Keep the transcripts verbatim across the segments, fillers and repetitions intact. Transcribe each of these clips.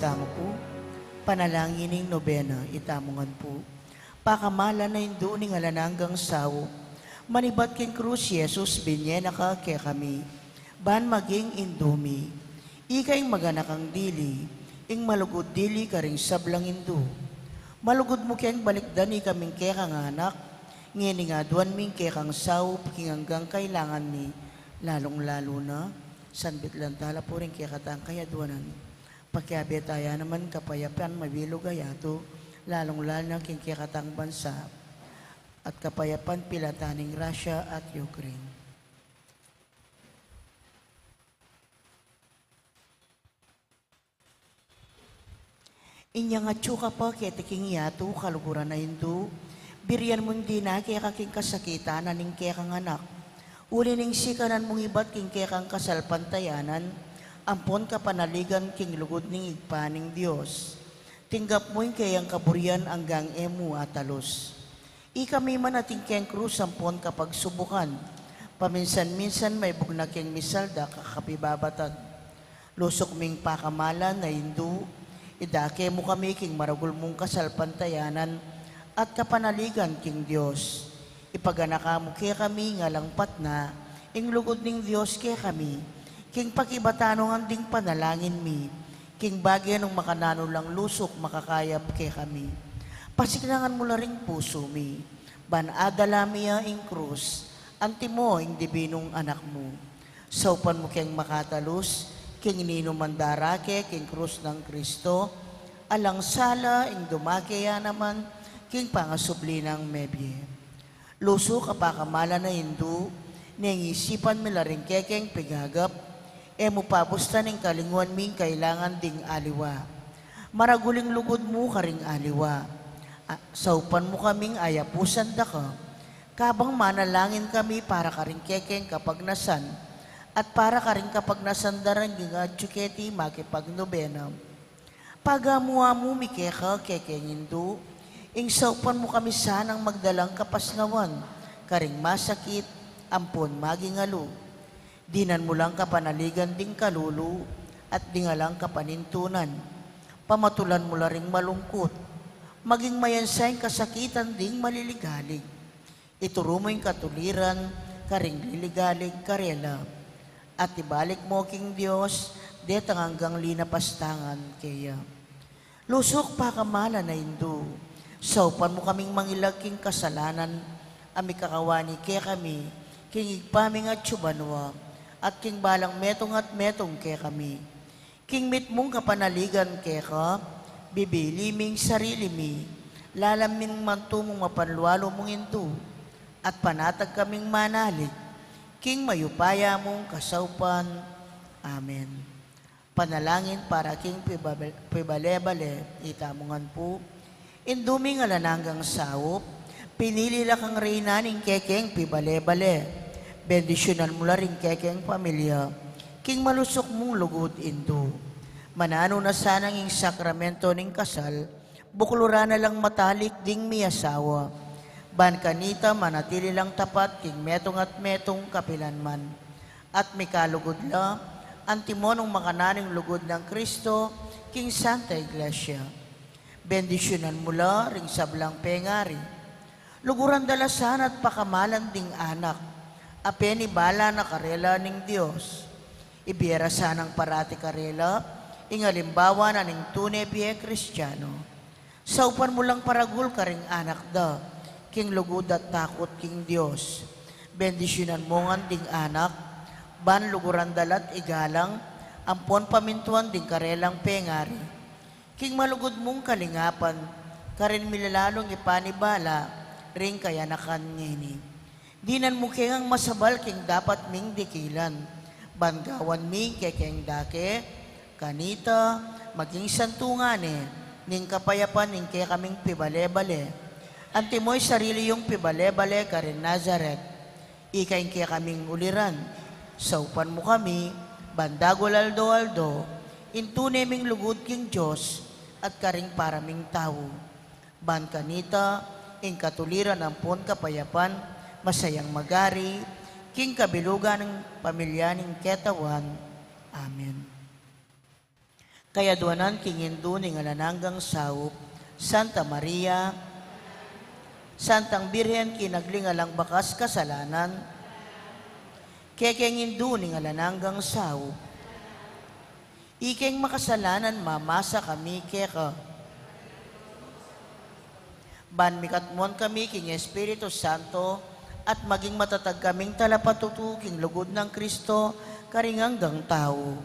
Tamu pu, panalangin ning nobena, itamu ngan pu. Pakamalan a Indu ning alang anggang saup, manibat king krus Jesus, binye na ka kekami, ban maging Indu mi. Ika ing maganakang dili, ing malugud dili karing sablang indu. Malugud mu keng balikdan ikaming kekang anak, ngening aduan mi ing kekang saup king anggang kailangan mi, lalung-lalu na, sanbit lang tala pu ring kekatang kayaduanan. Pakiabe taya naman kapayapan mabilug a yatu, lalung-lalu na king kekatang bansa, at kapayapan pilatan ning Russia at Ukraine. Inyang atyu ka pa keti king yatu, kaluguran a Indu, birian mung dina keka king kasakitan a ning kekang anak. Uli ning sikanan mung ibat king kekang kasalpantayanan, ampon kapanaligan king lugud ning Ibpa ning Dios. Tinggap mu ing keyang kaburian anggang e mu atalus. Ikami man atin keng krus ampon kapagsubukan, paminsan-minsan maibug na keng misaldak a kapibabatad. Lusuk ming pakamalan a Indu, idake mu kami king maragul mung kasalpantayanan at kapanaligan king Dios. Ipaganaka mu kekami ing alang patna, ing lugud ning Dios kekami, king pakibatan ngan ding panalangin mi, king bage nung makananu lang lusuk makakayap kekami. Pasiknangan mu la ring pusu mi, ban adala mi ya ing krus, antimo ing dibinung anak mu. Saupan mu keng makatalus, king ninuman darake king krus nang Kristo, alang sala ing dumake ya naman, king pangasubli nang mebie. Lusuk a pakamalan a Indu, neng isipan mi la ring kekeng pigagap, e mu pabustan ing kalinguan ming kailangan ding aliwa. Maragul ing lugud mu karing aliwa. A, saupan mu kaming ayapusan da ka, kabang manalangin kami para karing kekeng kapagnasan, at para karing kapagnasan da ring atyu keti makipagnobena. Pagamu-amu mi keka kekeng Indu, ing saupan mu kami sanang magdalang kapasnawan karing masakit ampon magingalu. Dinan mu lang kapanaligan ding kalulu at ding alang kapanintunan. Pamatulan mu la ring malungkut. Maging mayansa ing kasakitan ding maliligalig. Ituru mu ing katuliran karing liligalig karela, at ibalik mu king Dios detang anggang linapastangan keya. Lusuk pakamalan a Indu, saupan mu kaming mangilag king kasalanan a mikakawani kekami king Ibpa ming atsu banua, at king balang metung at metung kekami. King mitmung kapanaligan keka, bibili ming sarili mi, lalam ming mantu mung mapanlualu mung Indu, at panatag kaming manalig king mayupaya mung kasaupan. Amen. Panalangin para king pibabal-, pibale-bale, itamu ngan pu. Indu ming alang anggang saup, pinili la kang reyna ning kekeng pibale-bale. Bendisyunan mu la ring kekeng pamilya king malusuk mung lugud, Indu. Mananu na sanang ing sakramento ning kasal, bukluran na lang matalik ding miasawa. Ban kanita manatili lang tapat king metung at metung kapilan man. At mikalugud la, antimo nung makananu ing lugud nang Kristo king Santa Iglesia. Bendisyunan mu la ring sablang pengari. Luguran da la sana at pakamalan ding anak a penibala na karela ning Dios. Ibie ra sanang parati karela ing alimbawa na ning tune bie Kristiano. Saupan mu lang paragul karing anak da king lugud at takut king Dios. Bendisyunan mu ngan ding anak, ban luguran da la't igalang ampon pamintuan ding karelang pengari. King malugud mung kalingapan, karin mi la lalung ipanibala ring kayanakan ngeni. Dinan mu ke ngang masabal king dapat ming dikilan, ban gawan mi ing kekeng dake, kanita, maging santungan ne ning kapayapan ning kekaming pibale-bale. Antimo ing sarili yung pibale-bale karin Nazaret. Ika ing kekaming uliran, saupan mu kami, ban dagul aldo-aldo, ing tune ming lugud king Dios at karing para ming tau. Ban kanita, ing katuliran ampon kapayapan, masayang magari king kabilugan ning pamilya ning ketawan. Amen. Kayaduanan king Indu ning alang anggang saup, Santa Maria, Santang Birhen kinagling alang bakas kasalanan, kekeng Indu ning alang anggang saup, ikeng makasalanan mamasa kami keka. Ban mikatmuan kami king Espiritu Santo, at maging matatag kaming talapatutu king lugud nang Kristo, karing anggang tau.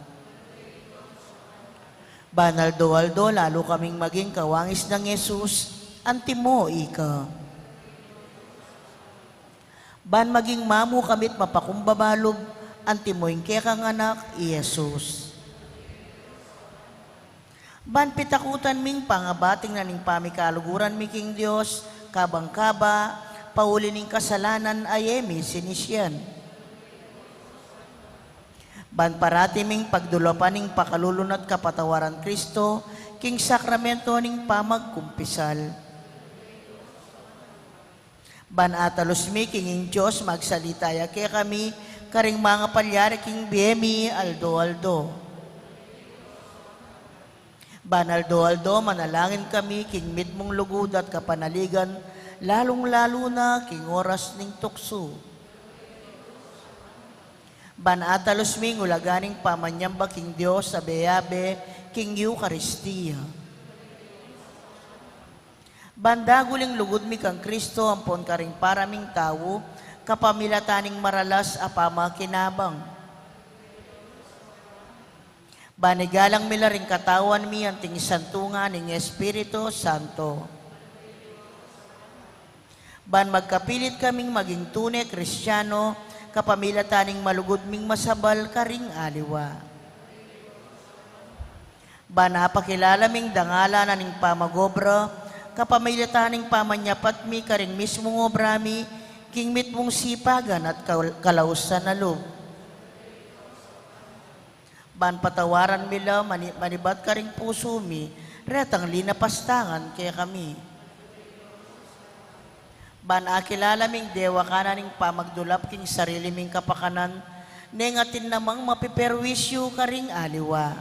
Ban aldo-aldo lalu kaming maging kawangis nang Jesus, antimo ika. Ban maging mamu kami't mapakumbaba lub, antimo ing kekang Anak, i Jesus. Ban pitakutan ming pangabating na ning pamikaluguran mi king Dios, kabang kaba, pauli ning kasalanan a e mi sinisian. Ban parati ming pagdulapan ing pakalulu na't kapatawaran Kristo, king sakramento ning pamagkumpisal. Ban atalus mi king ing Dios magsalita ya kekami, karing mangapalyari king bie mi aldo-aldo. Ban aldo-aldo manalangin kami king mitmung lugud at kapanaligan, lalung-lalu na king oras ning tuksu. Ban atalus mi ing ulaga ning pamanyamba king Dios abe-abe, king Eukaristia. Ban dagul ing lugud mi kang Kristo ampon karing para ming tau, kapamilatan ning maralas a pamakinabang. Ban igalang mi la ring katawan mi anting santungan ning Espiritu Santo. Ban magkapilit kaming maging tune Kristiano, kapamilatan ning malugud ming masabal karing aliwa. Ban apakilala ming dangalan na ning pamag-obra, kapamilatan ning pamanyapat mi karing mismung obra mi, king mitmung sipagan at kal-, kalausan a lub. Ban patawaran mi la mani-, manibat karing pusu mi, retang linapastangan kekami. Ban akilala ming dewakan na ning pamagdulap king sarili ming kapakanan, neng atin namang mapiperwisyu karing aliwa.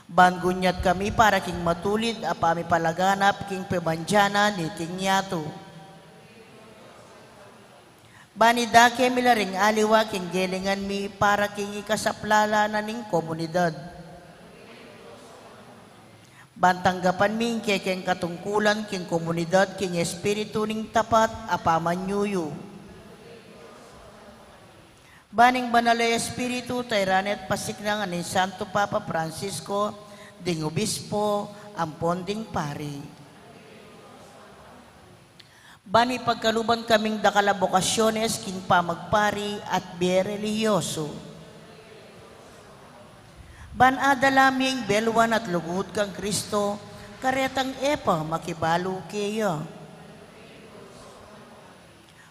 Ban gunyat kami para king matulid a pamipalaganap king pibantyanan niting yatu. Ban idake mi la ring aliwa king gelingan mi para king ikasaplala na ning komunidad. Ban tanggapan mi ing kekeng katungkulan king komunidad king espiritu ning tapat a pamanyuyu. Ban ing Banal a Espiritu, tairan at pasiknangan ning Santo Papa Francisco, ding obispo, ampon ding pari. Ban mipagkaluban kaming dakal a bokasyones king pamagpari at bie relihiyoso. Ban adala mi ing belwan at lugud kang Kristo, karetang e pa makibalu keya.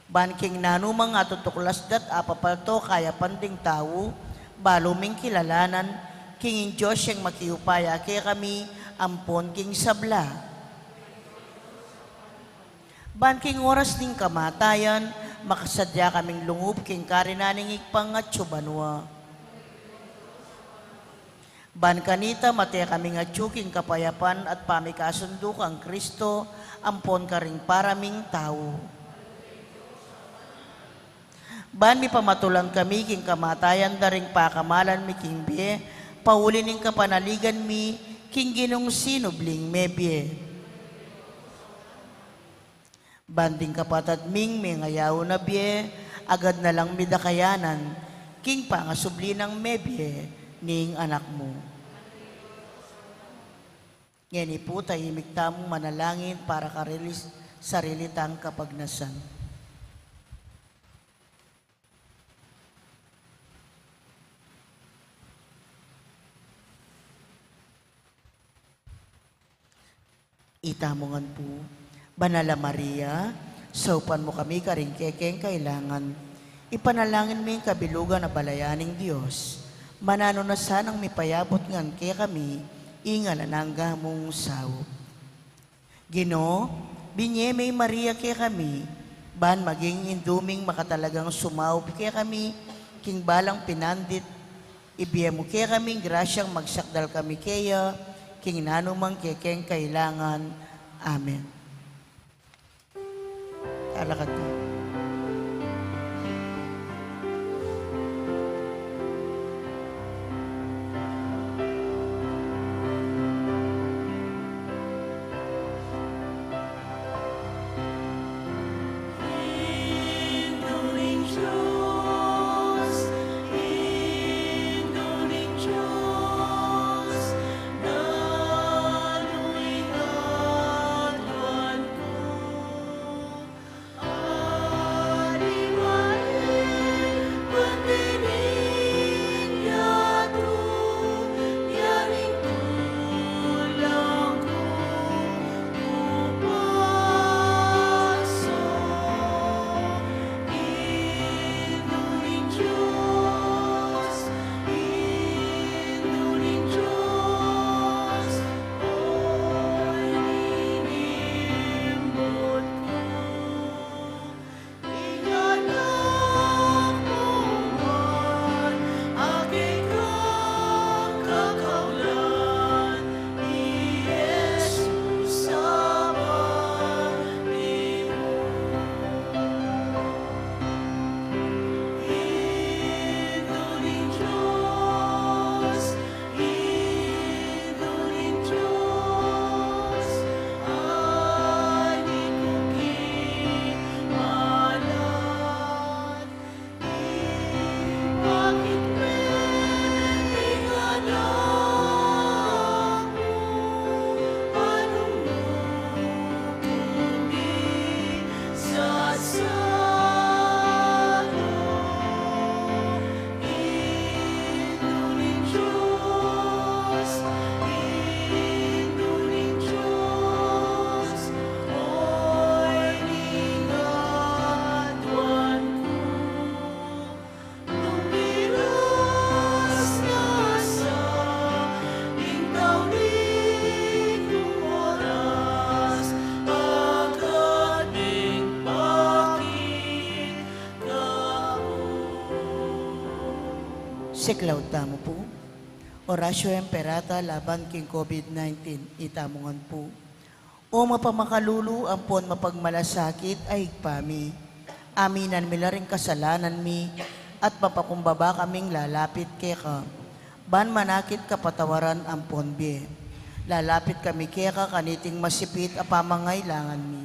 Ban king nanumang atutuklas da't apapalto kayapan ding tau, balu ming kilalanan, king ing Dios yang makiupaya kekami, ampon king sabla. Ban king oras ning kamatayan, makasadya kaming lungub king karinan ning Ibpang atsu banua. Ban kanita mate kaming atsu king kapayapan at pamikasundu kang Kristo, ampon karing para ming tau. Ban mipamatulan kami king kamatayan da ring pakamalan mi king bie, pauli ning kapanaligan mi, king Ginung sinubling mebie. Ban ding kapatad ming mengayaun a bie, agad na lang mi da kayanan, king pangasubli nang mebie ning Anak mu. Ngeni pu, tahimik tamung manalangin para karili, sarili tang kapagnasan. Itamu ngan pu. Banal a Maria, saupan mu kami karing kekeng kailangan. Ipanalangin mi ing kabilugan a balayan ning Dios. Mananu na sanang mipayabut ngan kekami ing alang angga mung saup. Ginu, binye me i Maria kekami, ban maging indu ming makatalagang sumaup kekami, king balang pinandit Ibie mu kekaming grasyang magsakdal kami keya, king nanu mang kekeng kailangan. Amen. Talakad na. Siklaud tamu pu. Oratio Imperata laban king COVID nineteen. Itamu ngan pu. O mapamakalulu ampon mapagmalasakit a Ibpa mi, aminan mi la ring kasalanan mi, at mapakumbaba kaming lalapit keka, ban manakit kapatawaran ampon bie. Lalapit kami keka kaniting masipit a pamangailangan mi.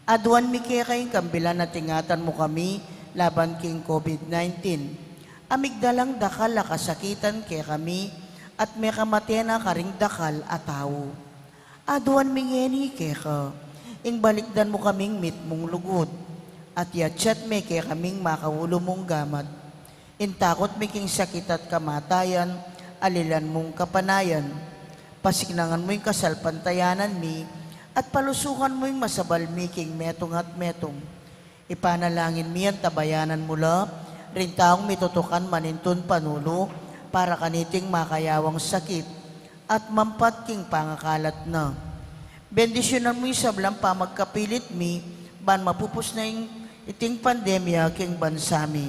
Aduan mi keka ing kambilan at ingatan mu kami laban king COVID nineteen. A migdalang dakal a kasakitan kekami, at mekamate na karing dakal a tau. Aduan mi ngeni keka, ing balikdan mu kaming mitmung lugud, at yatsat me kekaming makaulu mung gamat. Ing takut mi king sakit at kamatayan, alilan mung kapanayan. Pasiknangan mu ing kasalpantayanan mi, at palusukan mu ing masabal mi king metung at metung. Ipanalangin mi, antabayanan mu la ring taung mitutukan manintun panulu para kaniting makayawang sakit at mampat king pangakalat na. Bendisyunan mu ing sablang pamagkapilit mi, ban mapupus na ing iting pandemya king bansa mi.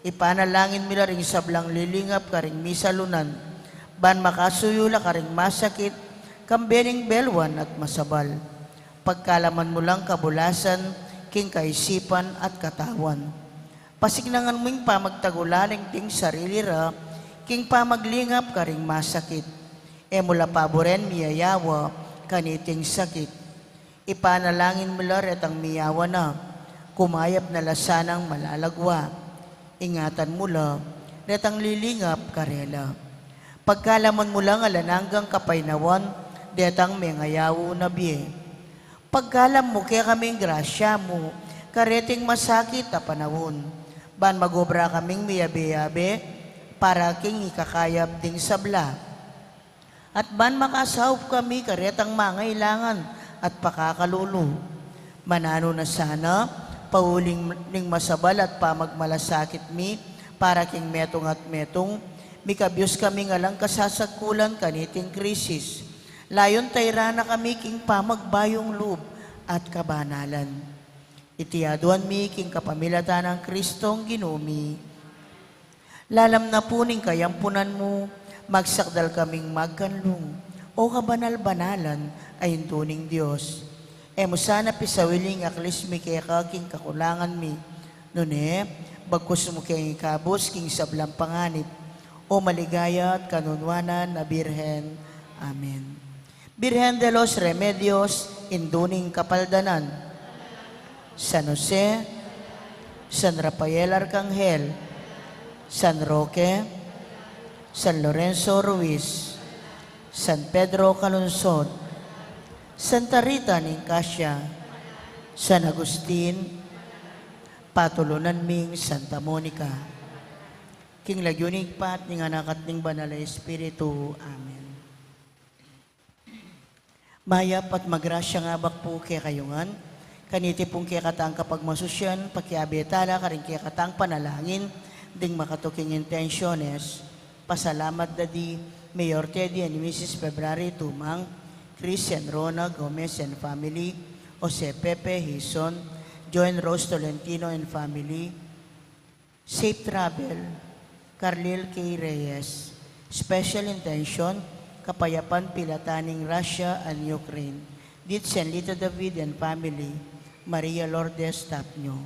Ipanalangin mi la ring sablang lilingap karing misalunan, ban makasuyu la karing masakit, kambe ning belwan at masabal. Pagkalaman mu lang kabulasan king kaisipan at katawan. Pasiknangan mu ing pamagtagulaling ding sarili ra king pamaglingap karing masakit. E mu la paburen miyayawa kaniting sakit. Ipanalangin mu la retang miyawa na, kumayap na la sanang malalagwa. Ingatan mu la retang lilingap karela. Pagkalaman mu lang alang anggang kapaynawan detang mengayaw na bie. Pagkalam mu kekaming grasya mu kareting masakit a panaun, ban magobra kaming miyabe-yabe para king ikakayap ding sabla, at ban makasaup kami karetang mangailangan at pakakalulu. Mananu na sana, pauli ning masabal at pamagmalasakit mi para king metung at metung, mikabius kaming alang kasasagkulan kaniting krisis. Layun tairan na kami king pamagbayung lub at kabanalan. Iti aduan mi king kapamilatan nang Kristong Ginu mi. Lalam na pu ning kayampunan mu, magsakdal kaming magkanlung, O kabanal-banalan a Indu ning Dios. E mu sana pisawili ing aklis mi keka king kakulangan mi, nune, bagkus mu keng ikabus king sablang panganib, O maligaya at kanunuanan a Birhen. Amen. Birhen de los Remedios, Indu ning Kapaldanan. San Jose, San Rafael Arcangel, San Roque, San Lorenzo Ruiz, San Pedro Calungsod, Santa Rita ning Cascia, San Agustin, patulunan ming Santa Monica. King lagyu ning Ibpa, ning Anak, at ning Banal a Espiritu. Amen. Mayap at magrasyang abak pu kekayu ngan. Kaniti pung kekatang kapagmasusyan, pakiabe tala karing kekatang panalangin ding makatuking intensyones. Pasalamat da di Mayor Teddy and Missus February Tumang, Chris and Rona Gomez and family, Jose Pepe Hizon, Joan Rose Tolentino and family, Safe travel, Carlil K. Reyes. Special intention, kapayapan pilatan ning Russia and Ukraine. Ditsen Lito David and family, Maria Lourdes Tapnio.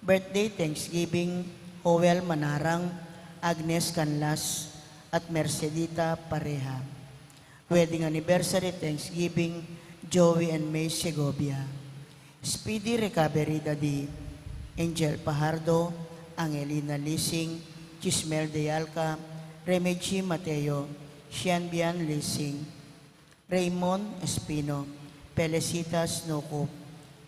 Birthday thanksgiving, Joel Manarang, Agnes Canlas, at Mercedita Pareja. Wedding anniversary thanksgiving, Joey and May Segovia. Speedy recovery da di Angel Pajardo, Angelina Lising, Chismel de Alca, Remeji Mateo, Sian Bian Lising, Raymond Espino, Felicitas Nucup,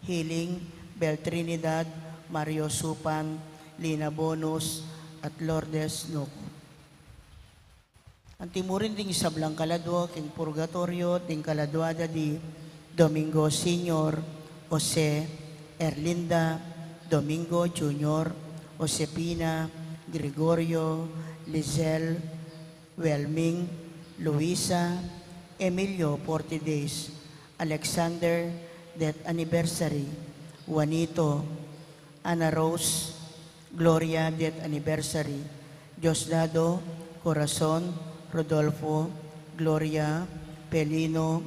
Healing, Bel Trinidad, Mario Supan, Lina Bonus, at Lourdes Nucup. Anti mu rin ding sablang kaladua king purgatoryo, ding kaladua da di Domingo Senior, Jose, Erlinda, Domingo Junior, Josefina, Gregorio, Lizelle, Welming, Luisa, Emilio, forty days, Alexander, death anniversary, Juanito, Ana Rose, Gloria, death anniversary, Diosdado, Corazon, Rodolfo, Gloria, Pelino,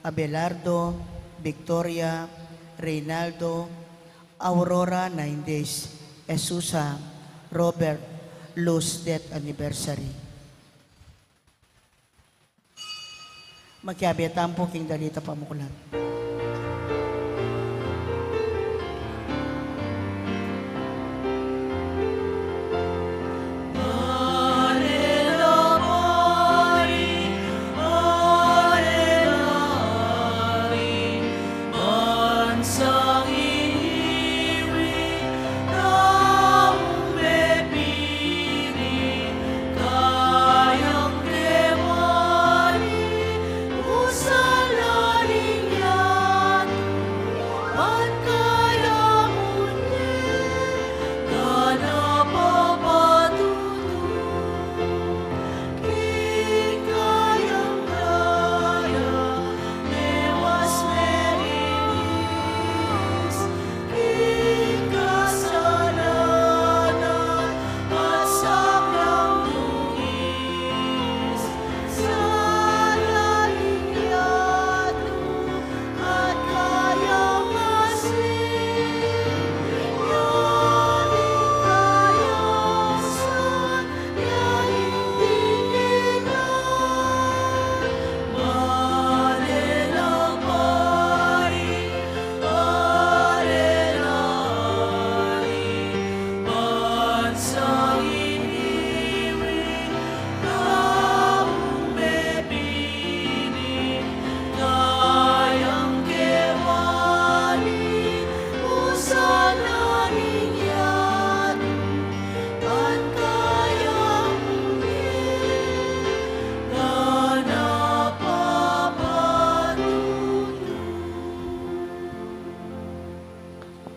Abelardo, Victoria, Reynaldo, Aurora, nine days, Jesusa, Robert, Luz, death anniversary. Makiabe tamu pu king dalit a pamuklat.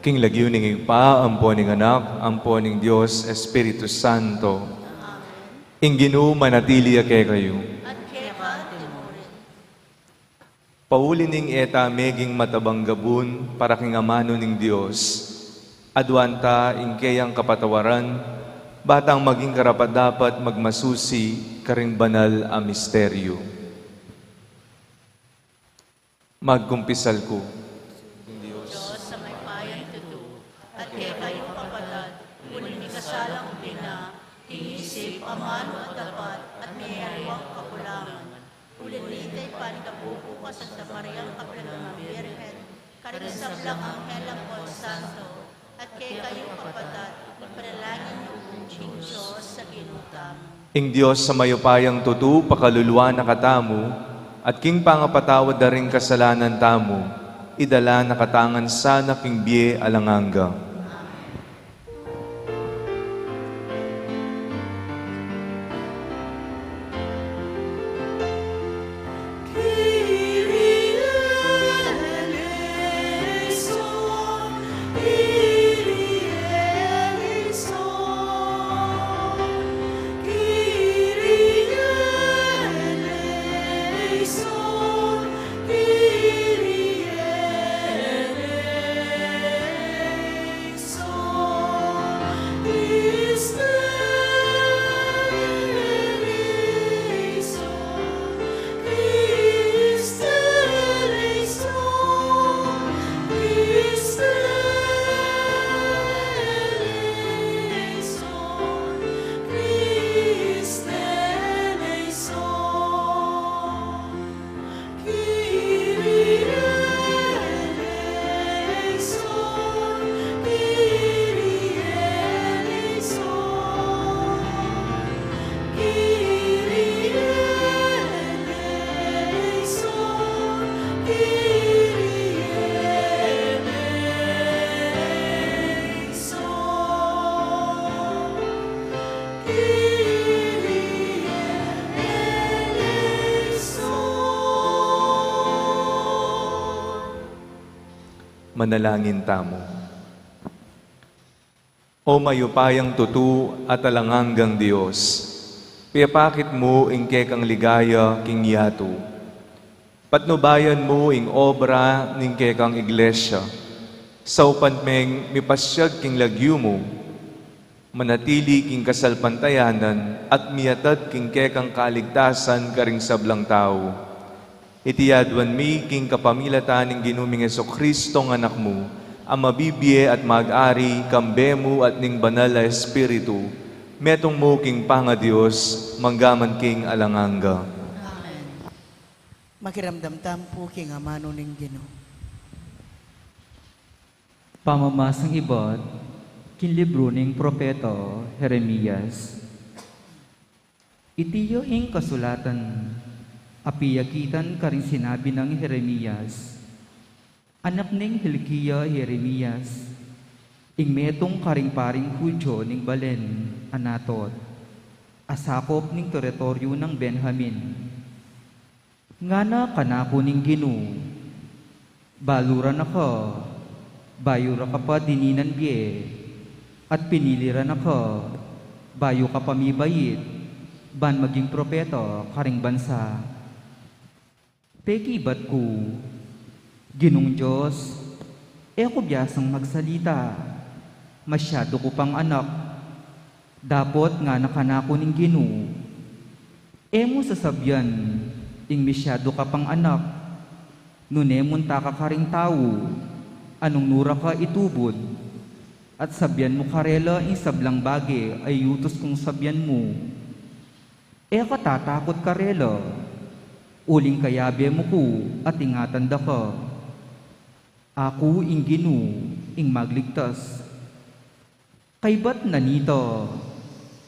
King lagyu ning Ibpa, ampo ning Anak, ampo ning Dios Espiritu Santo. Ing Ginu manatili ya kekayu. At keka mu rin. Pauli ning e ta meging matabang gabun para king amanu ning Dios, aduan ta ing keyang kapatawaran, Ba tang maging karapat-dapat magmasusi karing banal a misteryo. Magkumpisal ku. Dios, sa mayupayang tutu, at kekayu kapatad, uling mikasalang pina, king isip, amanu at dapat, at miyaliwang kakulangan. Uling nita ing panikabubu ka Santa Mariang kapilanman Birhen, karing sablang anghel ampon santo, at kekayu kapatad, ipanalangin yu ing Dios a Ginu tamu. Ing Dios a mayupayang tutu pakaluluan na katamu, at king pangapatawad da ring kasalanan tamu, idala na katamu ngan sana king bie alang angga. Manalangin tamu. O mayupayang tutu at alang anggang Dios, piyapakit mu ing kekang ligaya king yatu. Patnubayan mu ing obra ning kekang Iglesia, saupan meng mipasyag king lagyu mu, manatili king kasalpantayanan at miyatad king kekang kaligtasan karing sablang tau. Iti aduan mi king kapamilatan ning Ginu ming Jesucristo a Anak mu, a mabibie at mag-ari kambe mu at ning Banal a Espiritu, metung mu king pangaDios, mangga man king alang angga. Amen. Makiramdam tamu pu king amanu ning Ginu. Pamamasang ibat king libru ning propeta Jeremias. Iti ya ing kasulatan a piyakitan karing sinabi nang Jeremias, anak ning Hilkia Jeremias, ing metung karing paring Judio ning balen Anatot, a sakop ning teritoryu nang Benjamin. Ngana kanaku ning Ginu, balu ra na ka, bayu ra ka pa dininan bie, at pinili ra na ka, bayu ka pa mibait, ban maging propeta karing bansa. Pekibat ku, Ginung Dios, e ku biasang magsalita, masyadu ku pang anak. Dapot ngana kanaku ning Ginu, e mu sasabian ing misyadu ka pang anak, nune munta ka karing tau a nung nu ra ka itubud, at sabian mu karela ing sablang bage a iutus kung sabian mu. E ka tatakut karela, uling kayabe mu ku at ingatan da ka. Aku ing Ginu, ing magligtas. Kaybat na nita,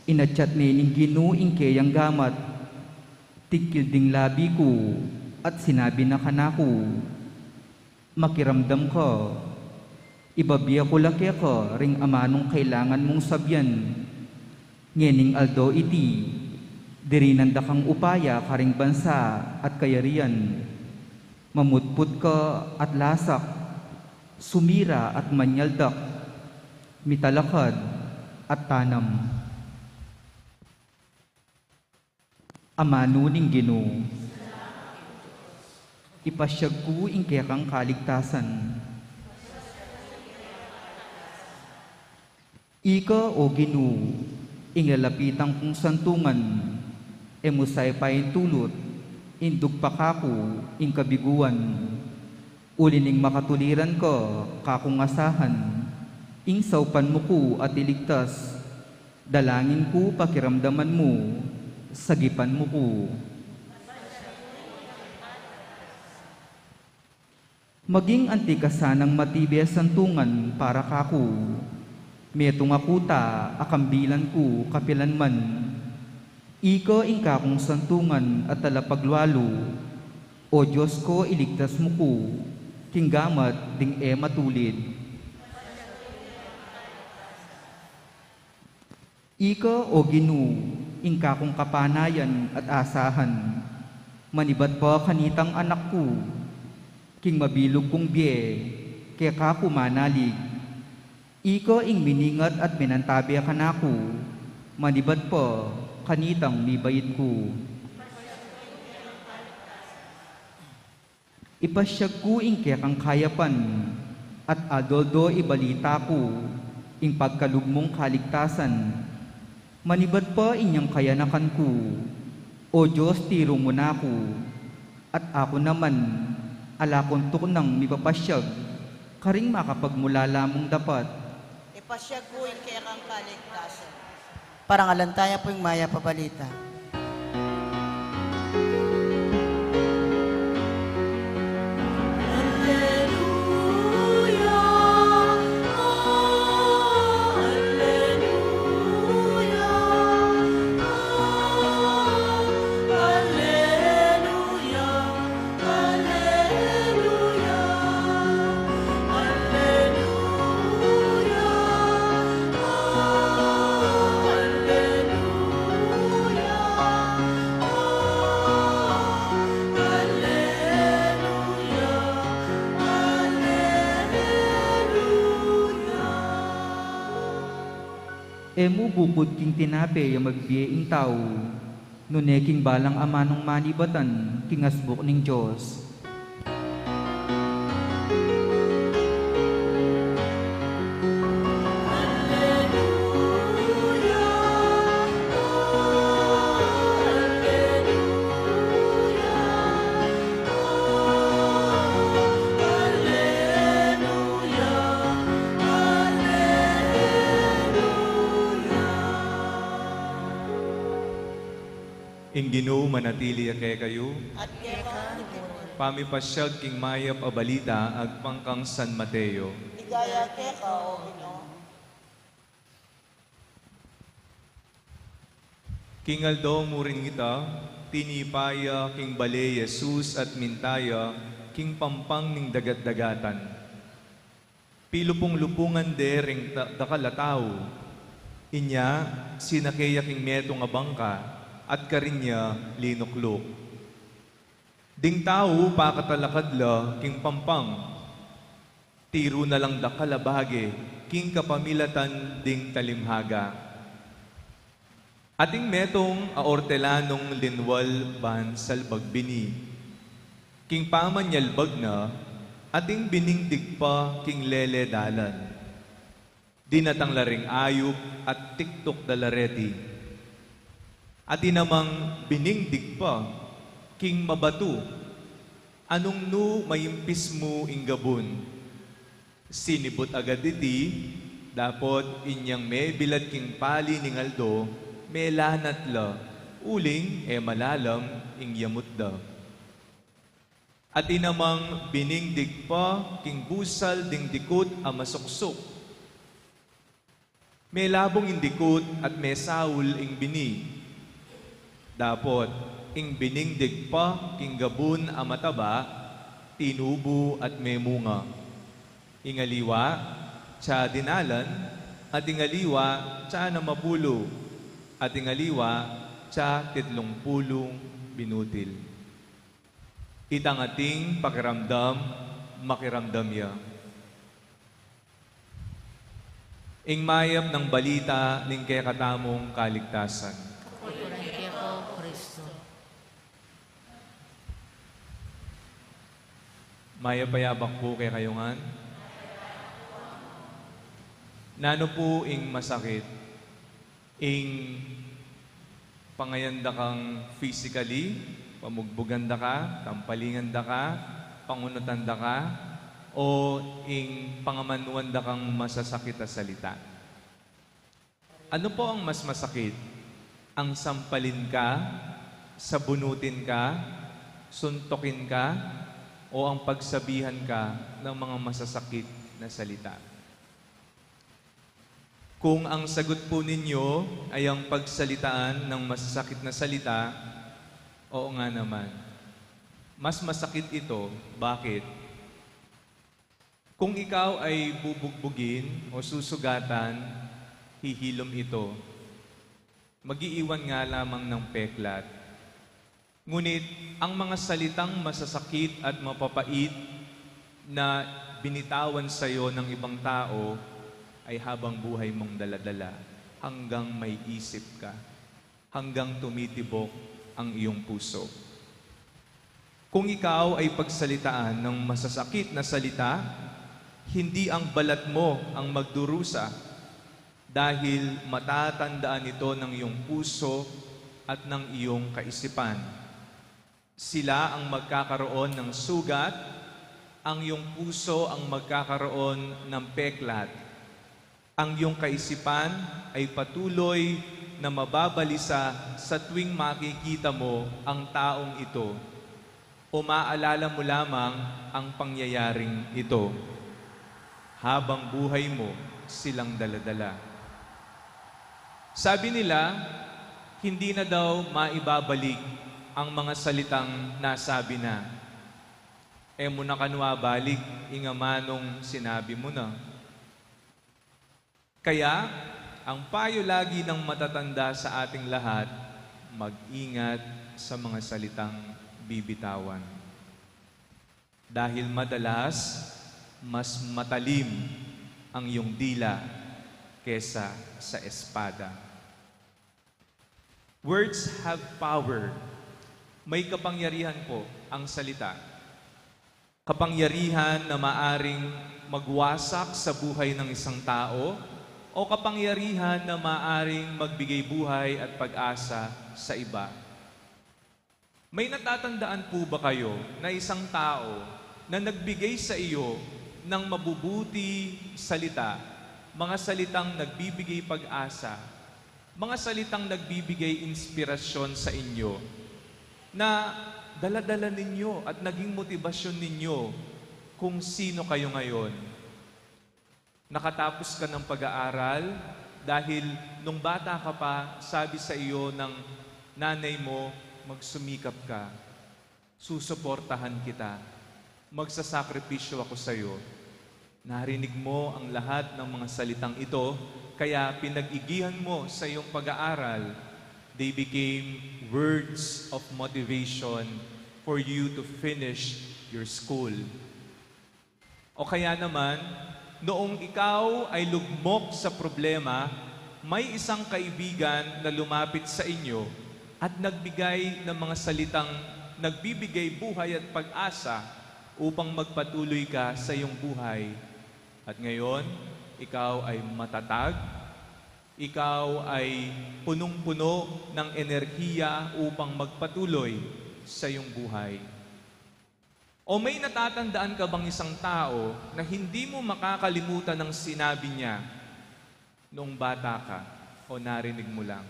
inatyat ne ning Ginu ing keyang gamat, tigkil ding labi ku, at sinabi na kanaku, makiramdam ka, ibabie ku la keka ring amanung kailangan mung sabian. Ngening aldo iti, dirinan da kang upaya karing bansa at kayarian. Mamutput ka at lasak, sumira at manyaldak, mitalakad at tanam. Amanu ning Ginu. Ipasyag ku ing kekang kaligtasan. Ika, O Ginu, Ing lalapitan kung santungan, e mu sa paintulut, indug pa kaku ing kabiguan. Uli ning makatuliran ka kakung asahan, ing saupan mu ku at iligtas, dalangin ku pakiramdaman mu, sagipan mu ku. Maging anti ka sanang matibe a santungan para kaku. Metung aku ta akambilan ku kapilan man. Ika ing kakung santungan at talapaglualu. O Dios ko, iligtas mu ku king gamat ding e matulid. Ika, o Ginu, ing kakung kapanayan at asahan. Manibat pa kanitang anak ku, king mabilug kung bie, keka ku manalig. Ika ing miningat at minantabe kanaku, manibat pa kanitang mibait ku. Ipasyag ku ing kekang kayapan, at aldo-aldo ibalita ku ing pagkalub mung kaligtasan. Manibat pa inyang kayanakan ku, O Dios, tiru mu na ku, at aku naman, ala kung tuknang mipapasyag karing makapagmulala mung dapat. Ipasyag ku ing kekang kaligtasan. Parangalan taya pu ing mayap a balita. E mu bukud king tinape ya magbie ing tau, nune king balang amanung manibatan king asbuk ning Dios. Ing Ginu manatili ya kekayu. At keka naman. Pamipasyag king mayap a balita agpang kang San Mateo. Ligaya keka, O Ginu. King aldo mu ring ita, tinipa ya king bale i Jesus at minta ya king pampang ning dagat-dagatan. Pilupung-lupungan de ring ta-, dakal a tau. Inya, sinake ya king metung a bangka, at karin ya linukluk. Ding tau pakatalakad la king pampang. Tiru na lang dakal a bage king kapamilatan ding talimhaga. Ating metung a ortelanung linwal ban salbag bini. King pamanyalbag na, ating bining digpa king lele dalan. Dinatang la ring ayup at tiktuk da la reti. Atin namang bining digpa king mabatu, anung nu maimpis mu ing gabun. Sinibut agad iti, dapot inyang mebilad king pali ning aldo, melanat la, uling e malalam ing yamut da. Atin namang bining digpa king busal ding dikut a masuksuk. Melabung ing dikut at mesaul ing bini. Dapot, ing bining digpa king gabun a mataba, tinubu at memunga. Ing aliwa, tsa dinalan, at ing aliwa, tsa na mapulu, at ing aliwa, tsa titlung pulung binutil. Itang ating pakiramdam, makiramdam ya. Ing mayap nang balita ning kekatamung kaligtasan. Kapurian keka, O Kristo. Mayap a yabak pu kekayu ngan. Nanu pu ing masakit? Ing pangayan da kang physically, pamugbugan da ka, tampalingan da ka, pangunutan da ka, o ing pangamanuan da kang masasakit a salita? Ano po ang mas masakit? Ang sampalin ka, sabunutin ka, suntukin ka, o ang pagsabihan ka ng mga masasakit na salita? Kung ang sagot po ninyo ay ang pagsalitaan ng masasakit na salita, oo nga naman. Mas masakit ito. Bakit? Kung ikaw ay bubugbugin o susugatan, hihilom ito. Mag-iiwan nga lamang ng peklat. Ngunit ang mga salitang masasakit at mapapait na binitawan sa iyo ng ibang tao ay habang buhay mong daladala hanggang may isip ka, hanggang tumitibok ang iyong puso. Kung ikaw ay pagsalitaan ng masasakit na salita, hindi ang balat mo ang magdurusa, dahil matatandaan ito ng iyong puso at ng iyong kaisipan. Sila ang magkakaroon ng sugat, ang iyong puso ang magkakaroon ng peklat. Ang iyong kaisipan ay patuloy na mababalisa sa tuwing makikita mo ang taong ito o maalala mo lamang ang pangyayaring ito. Habang buhay mo silang daladala. Sabi nila, hindi na daw maibabalik ang mga salitang nasabi na. E mu na kanwa balik ing amanung sinabi mu na. Kaya, ang payo lagi ng matatanda sa ating lahat, mag-ingat sa mga salitang bibitawan. Dahil madalas, mas matalim ang iyong dila kesa sa espada. Words have power. May kapangyarihan po ang salita. Kapangyarihan na maaring magwasak sa buhay ng isang tao o kapangyarihan na maaring magbigay buhay at pag-asa sa iba. May natatandaan po ba kayo na isang tao na nagbigay sa iyo ng mabubuti salita, mga salitang nagbibigay pag-asa, mga salitang nagbibigay inspirasyon sa inyo, na daladala ninyo at naging motibasyon ninyo kung sino kayo ngayon? Nakatapos ka ng pag-aaral dahil nung bata ka pa, sabi sa iyo ng nanay mo, "Magsumikap ka. Susuportahan kita. Magsasakripisyo ako sa iyo." Narinig mo ang lahat ng mga salitang ito, kaya pinag-igihan mo sa iyong pag-aaral. They became words of motivation for you to finish your school. O kaya naman, noong ikaw ay lugmok sa problema, may isang kaibigan na lumapit sa inyo at nagbigay ng mga salitang nagbibigay buhay at pag-asa upang magpatuloy ka sa iyong buhay. At ngayon, ikaw ay matatag, ikaw ay punong-puno ng enerhiya upang magpatuloy sa iyong buhay. O may natatandaan ka bang isang tao na hindi mo makakalimutan ang sinabi niya noong bata ka o narinig mo lang?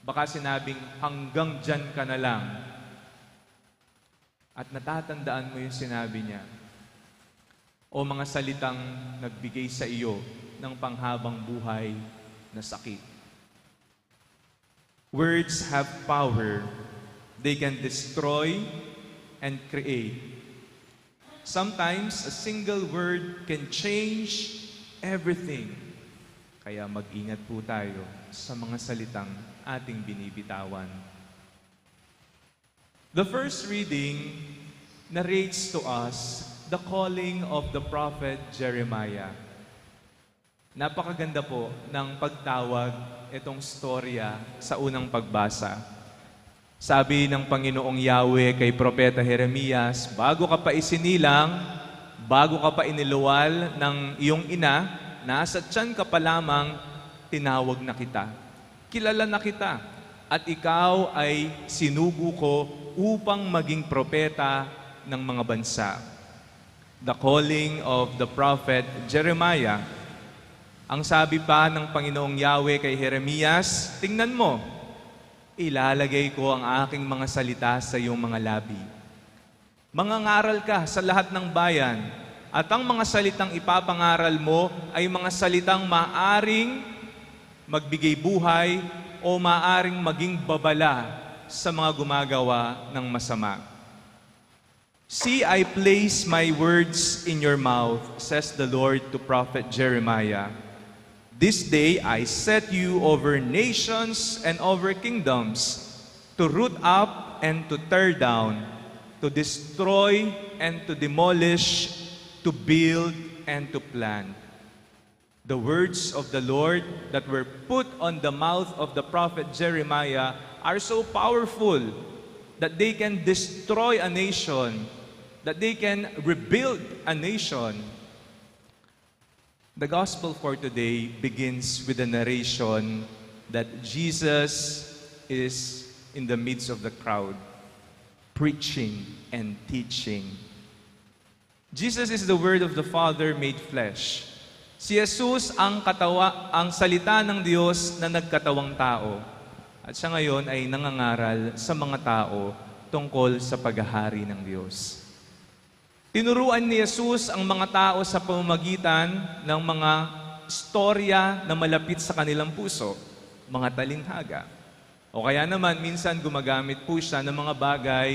Baka sinabing, "Hanggang diyan ka na lang." At natatandaan mo yung sinabi niya. O mga salitang nagbigay sa iyo ng panghabang buhay na sakit. Words have power. They can destroy and create. Sometimes, a single word can change everything. Kaya mag-ingat po tayo sa mga salitang ating binibitawan. The first reading narrates to us the calling of the prophet Jeremiah. Napakaganda po ng pagtawag itong storya sa unang pagbasa. Sabi ng Panginoong Yahweh kay Propeta Jeremias, "Bago ka pa isinilang, bago ka pa iniluwal ng iyong ina, nasa tiyan ka pa lamang, tinawag na kita." Kilala na kita, at ikaw ay sinugo ko upang maging propeta ng mga bansa. The calling of the prophet Jeremiah. Ang sabi pa ng Panginoong Yahweh kay Jeremias, "Tingnan mo, ilalagay ko ang aking mga salita sa iyong mga labi. Mangangaral ka sa lahat ng bayan, at ang mga salitang ipapangaral mo ay mga salitang maaring magbigay buhay o maaring maging babala sa mga gumagawa ng masama." "See, I place my words in your mouth," says the Lord to prophet Jeremiah. "This day I set you over nations and over kingdoms, to root up and to tear down, to destroy and to demolish, to build and to plant." The words of the Lord that were put on the mouth of the prophet Jeremiah are so powerful that they can destroy a nation, that they can rebuild a nation. The gospel for today begins with a narration that Jesus is in the midst of the crowd, preaching and teaching. Jesus is the Word of the Father made flesh. Si Jesus ang katawa-, ang salita ng Diyos na nagkatawang tao. At siya ngayon ay nangangaral sa mga tao tungkol sa paghahari ng Diyos. Tinuruan ni Jesus ang mga tao sa pamamagitan ng mga istorya na malapit sa kanilang puso, mga talinghaga. O kaya naman, minsan gumagamit po siya ng mga bagay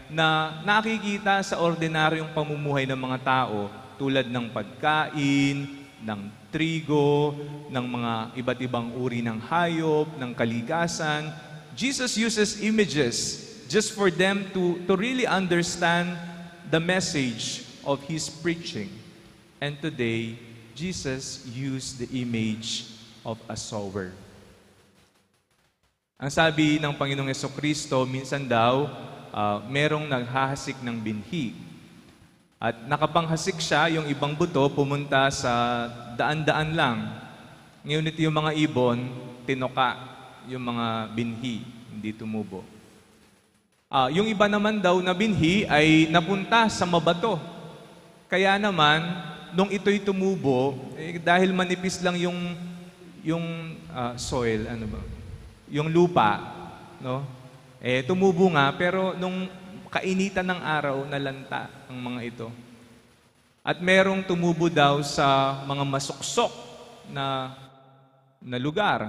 na nakikita sa ordinaryong pamumuhay ng mga tao, tulad ng pagkain, ng trigo, ng mga iba't ibang uri ng hayop, ng kalikasan. Jesus uses images just for them to, to really understand the message of his preaching. And today, Jesus used the image of a sower. Ang sabi ng Panginoong Kristo, minsan daw, ah, merong naghahasik ng binhi. At nakapanghasik siya, yung ibang buto pumunta sa daan-daan lang. Ngunit yung mga ibon, tinuka yung mga binhi, hindi tumubo. Ah, yung iba naman daw na binhi ay napunta sa mabato. Kaya naman, nung ito'y tumubo, eh, dahil manipis lang yung, yung, ah, soil, ano ba? Yung lupa, no? Eh, tumubo nga, pero nung kainitan ng araw, nalanta ang mga ito. At merong tumubo daw sa mga masuksok na, na lugar.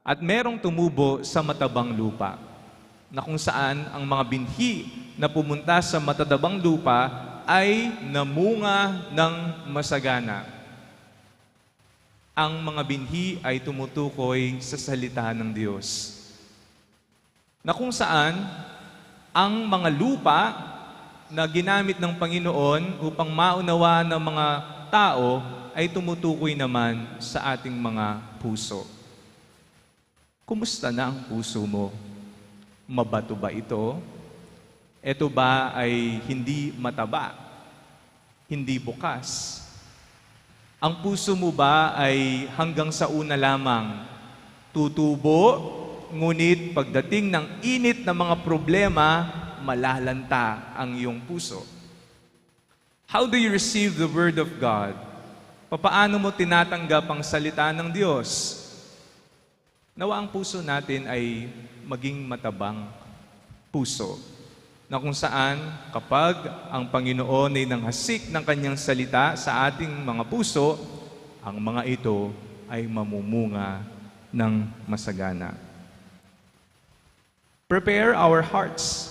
At merong tumubo sa matabang lupa, na kung saan ang mga binhi na pumunta sa matabang lupa ay namunga ng masagana. Ang mga binhi ay tumutukoy sa salita ng Diyos, na kung saan ang mga lupa na ginamit ng Panginoon upang maunawa ng mga tao ay tumutukoy naman sa ating mga puso. Kumusta na ang puso mo? Mabato ba ito? Ito ba ay hindi mataba, hindi bukas? Ang puso mo ba ay hanggang sa una lamang tutubo, ngunit pagdating ng init ng mga problema, malalanta ang iyong puso? How do you receive the Word of God? Papaano mo tinatanggap ang salita ng Diyos? Nawa ang puso natin ay maging matabang puso, na kung saan, kapag ang Panginoon ay nanghasik ng kanyang salita sa ating mga puso, ang mga ito ay mamumunga ng masagana. Prepare our hearts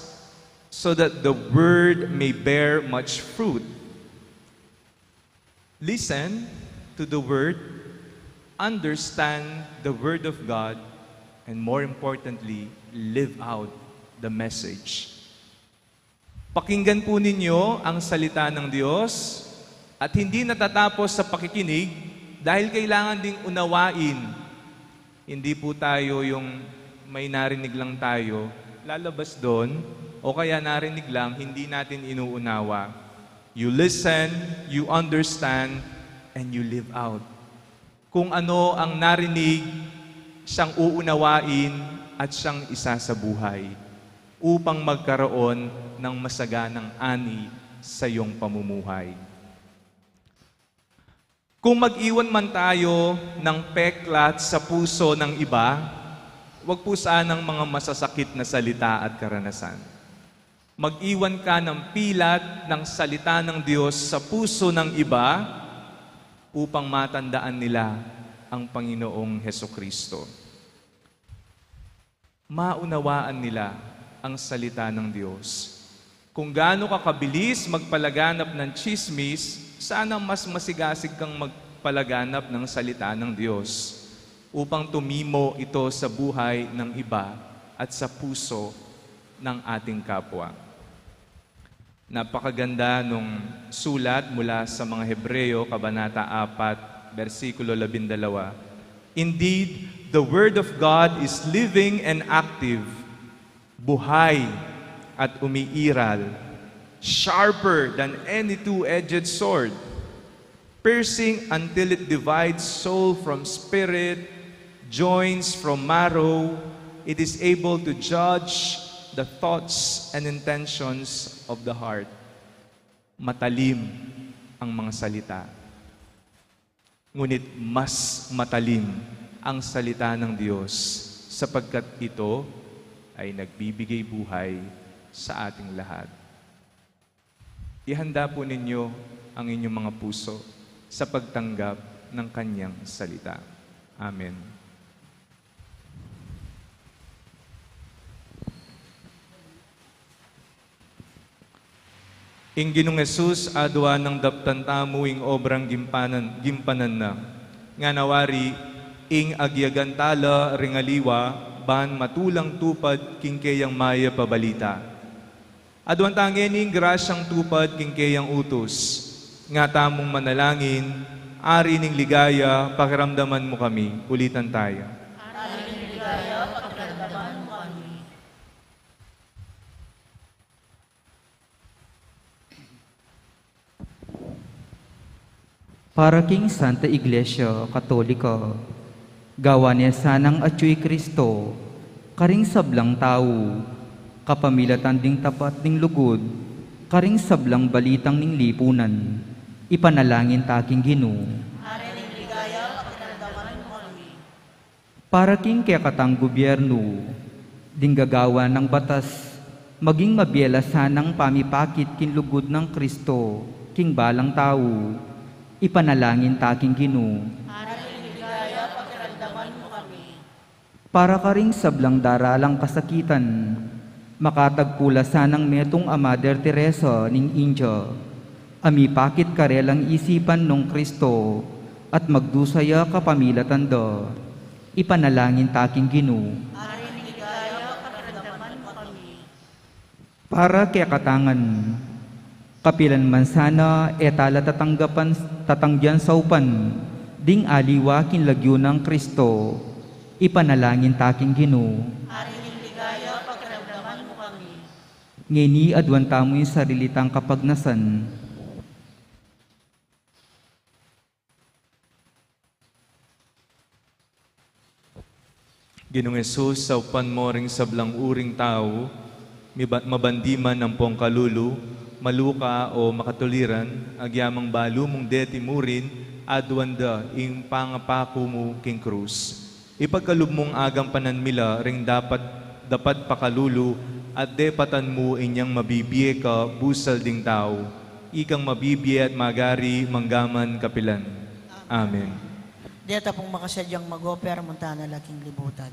so that the word may bear much fruit. Listen to the word, understand the word of God, and more importantly, live out the message. Pakinggan po ninyo ang salita ng Diyos at hindi natatapos sa pakikinig, dahil kailangan ding unawain. Hindi po tayo yung may narinig lang tayo, lalabas doon, o kaya narinig lang, hindi natin inuunawa. You listen, you understand, and you live out. Kung ano ang narinig, Siyang uunawain at siyang isasabuhay upang magkaroon ng masaganang ani sa iyong pamumuhay. Kung mag-iwan man tayo ng peklat sa puso ng iba, wag po sanang mga masasakit na salita at karanasan. Mag-iwan ka ng pilat ng salita ng Diyos sa puso ng iba upang matandaan nila ang Panginoong Heso Kristo. Maunawaan nila ang salita ng Diyos. Kung gaano ka kabilis magpalaganap ng tsismis, sana mas masigasig kang magpalaganap ng salita ng Diyos upang tumimo ito sa buhay ng iba at sa puso ng ating kapwa. Napakaganda nung sulat mula sa mga Hebreo, Kabanata apat, bersikulo labindalawa. Indeed, the word of God is living and active, buhay at umiiral, sharper than any two-edged sword, piercing until it divides soul from spirit, joints from marrow. It is able to judge the thoughts and intentions of the heart. Matalim ang mga salita. Ngunit mas matalim ang salita ng Diyos sapagkat ito ay nagbibigay buhay sa ating lahat. Ihanda po ninyo ang inyong mga puso sa pagtanggap ng kanyang salita. Amen. Ing Ginung Jesus, adwa nang daptan tamu ing obrang gimpanan, gimpanan na. Ngana wari, ing agyagan tala ring aliwa, ban matulang tupad king keyang mayap a balita. Adwan ta ngeni ing grasyang tupad king keyang utus. Nga tamung manalangin, Ari ning ligaya, pakiramdaman mu kami. Ulitan taya. Ari ning ligaya, pakiramdaman mu kami. Para king Santa Iglesia Katolika, gawan ne sanang atyu i Kristo karing sablang tau, kapamilatan ding tapat ning lugud, karing sablang balitang ning lipunan, ipanalangin ta king Ginu. Ari ning ligaya, pakiramdaman mu kami. Para king kekatang gubyernu, ding gagawan nang batas, maging mabie la sanang pamipakit king lugud nang Kristo king balang tau, ipanalangin ta king Ginu. Ari ning ligaya, pakiramdaman mu kami. Para karing sablang daralang kasakitan, makatagpu la sanang metung a Mother Teresa ning India, a mipakit karelang isipan nong Kristo, at magdusa ya kapamilatan da. Ipanalangin ta king Ginu. Ari ning ligaya, pakiramdaman mu kami. Para kekatang ngan, kapilan man sana e tala tatanggapan, tatanggian saupan ding aliwa king lagyu nang Kristo, ipanalangin ta king Ginu. Ari ning ligaya, pakiramdaman mu kami. Ngeni adwan tamu ing sarili tang kapagnasan. Ginung Jesus, saupan mo ring sablang uring tau, miba-, mabandiman ampong kalulu, maluka o makatuliran, agyamang balu mung deti murin, aduan da ing pangapaku mu king krus. Ipagkalub mung agampanan mi la ring dapat, dapat pakalulu, at depatan mu inyang mabibie ka busal ding tau, ikang mabibie at magari manggaman kapilan. Amen. Deta pung makasadyang mag-offer, munta na la king libutan.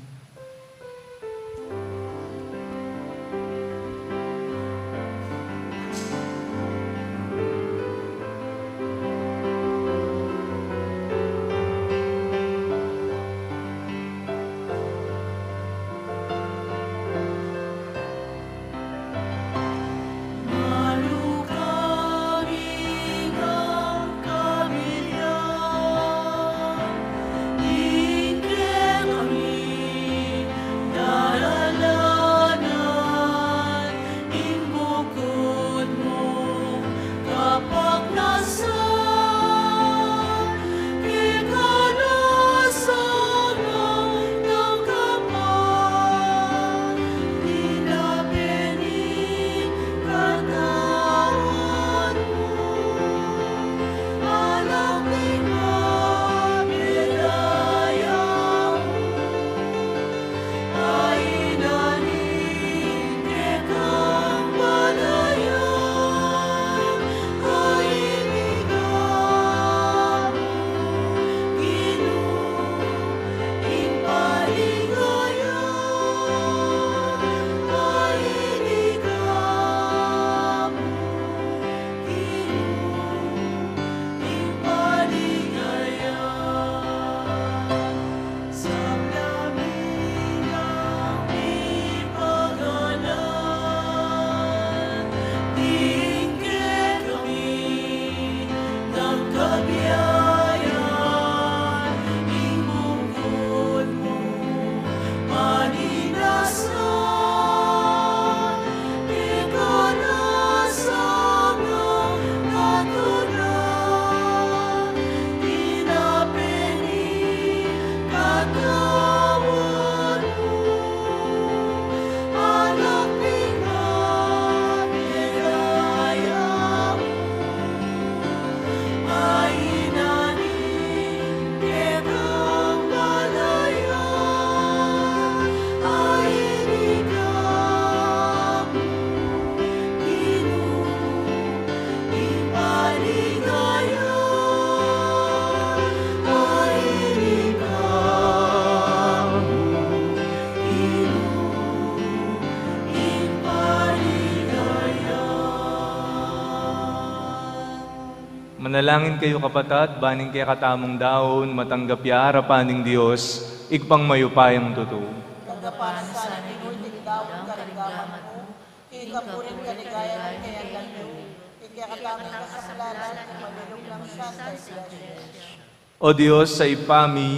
Manalangin kayu, kapatad, ban ing kekatamung daun matanggap ya arapan ning Dios, Ibpang mayupayang tutu. Tanggapan na sana ning Ginu ing daun karing gamat mu, king kapurian at kaligayan ning kayarian mu, king kekatamung kasaplalan, king mabilug nang Santa Iglesia. O Dios a Ibpa mi,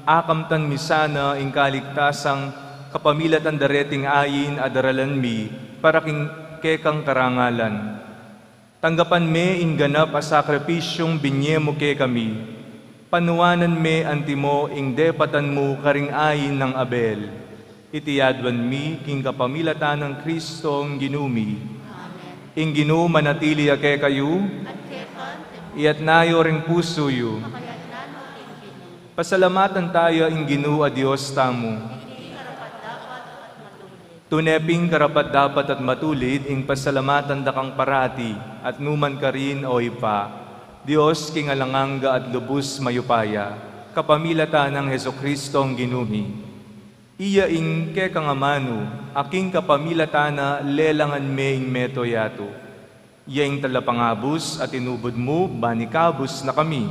akamtan mi sana ing kaligtasang kapamilatan da reting ain a daralan mi para king kekang karangalan. Tanggapan me ing ganap a sakripisyung binye mu kekami. Panuanan me antimo ing depatan mu karing ain nang Abel. Iti aduan mi king kapamilatan nang Kristong Ginu mi. Amen. Ing Ginu manatili ya kekayu. Itas yu ring pusu yu. Pasalamatan taya ing Ginu a Dios tamu. Tune pin karapat-dapat at matulid ing pasalamatan da kang parati at nukarin man, O Ibpa, Dios king alang angga at lubus mayupaya, kapamilatan nang Jesucristong Ginu mi. Iya ing kekang amanu, a king kapamilatan na lelangan me ing mabilug a yatu. Iya ing talapangabus a tinubud mu, ban ikabus na kami.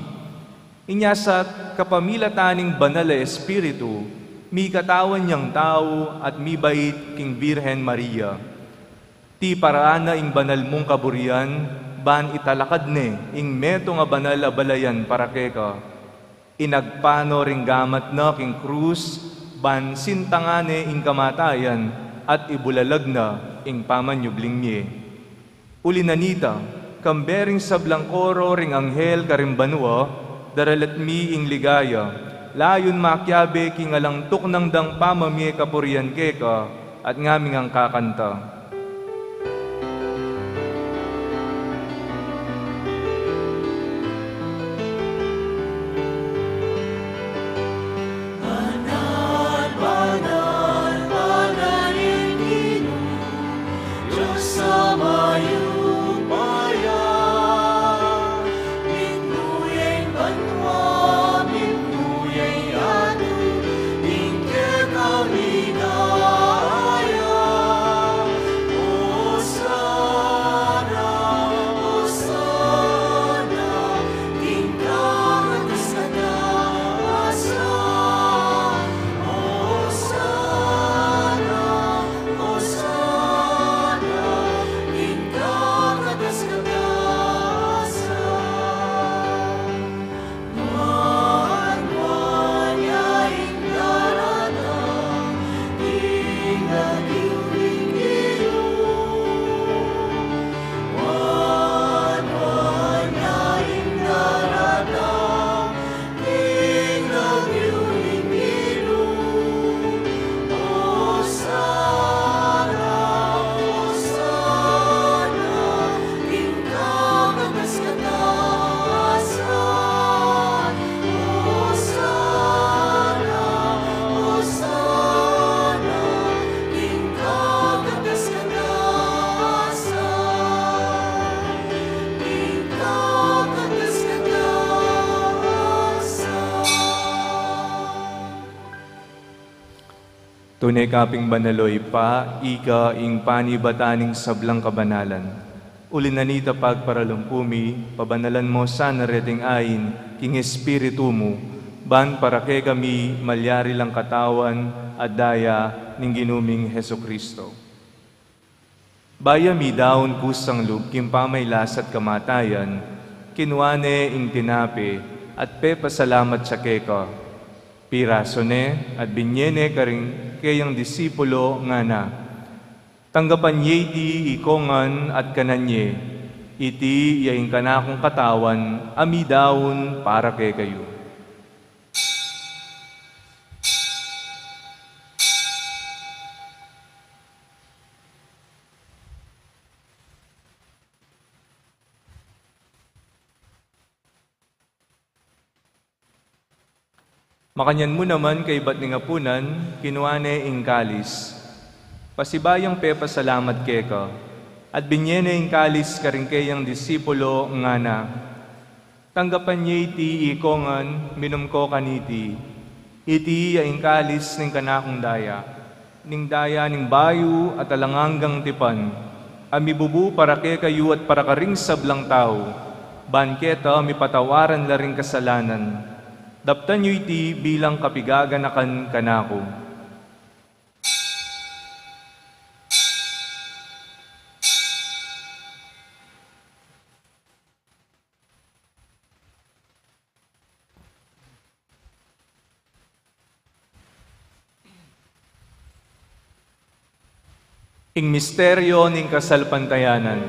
Inya sa kapamilatan ning Banal a Espiritu, mikatawan yang tau at mibait king Birhen Maria. Tiparan na ing banal mung kaburian, ban italakad ne ing metung a banal a balayan para keka. Inagpano ring gamat na king krus, ban sintangan ne ing kamatayan at ibulalag na ing pamanyubling mie. Uli na nita, kambe ring sablang koro ring anghel karing banua, daralan mi ing ligaya, layun makiabe king alang tuknang dang pamamie kapurian keka, at ngaming angkakanta. Banal, banal, banal ing Ginu, Dios a mayupaya. Mitmu ya ing banua, mitmu ya ing yatu, ing kekang ligaya. Osana, Osana, king kakatas-katasan. Osana, Osana, king kakatas-katasan. Manuan ya ing daratang king lagyu ning Ginu. Manuan ya ing daratang king lagyu ning Ginu. Osana, Osana, king kakatas-katasan. Osana, Osana, king kakatas-katasan. King kakatas-katasan. Tune ka pin banal, o Ibpa, ika ing panibatan ning sablang kabanalan. Uli na nita, pagparalumpu mi, pabanalan mo sana reting ain king Espiritu mu, ban para kekami malyari lang katawan at daya ning Ginu ming Jesucristo. Bayu ya midaun kusang lub king pamaglasat kamatayan, kinua ne ing tinape at pepasalamat ya keka. Pirasu ne at binye ne karing keyang disipulo, ngana: Tanggapan ye iti ikongan at kanan ye. Iti ya ing kanakung katawan a midaun para kekayu. Makanyan mu naman kaybat ning apunan, kinua ne ing kalis. Pasibayu yang pepasalamat keka, at binye ne ing kalis karing keyang disipulo, ngana: Tanggapan ye iti ikongan, minum ko kaniti. Iti ya ing kalis ning kanakung daya, ning daya ning bayu at alang anggang tipan, a mibubu para kekayu at para karing sablang tau, Ban keta mipatawaran la ring kasalanan. Daptan yu iti bilang kapigaganakan kanaku. Ing misteryo ning kasalpantayanan.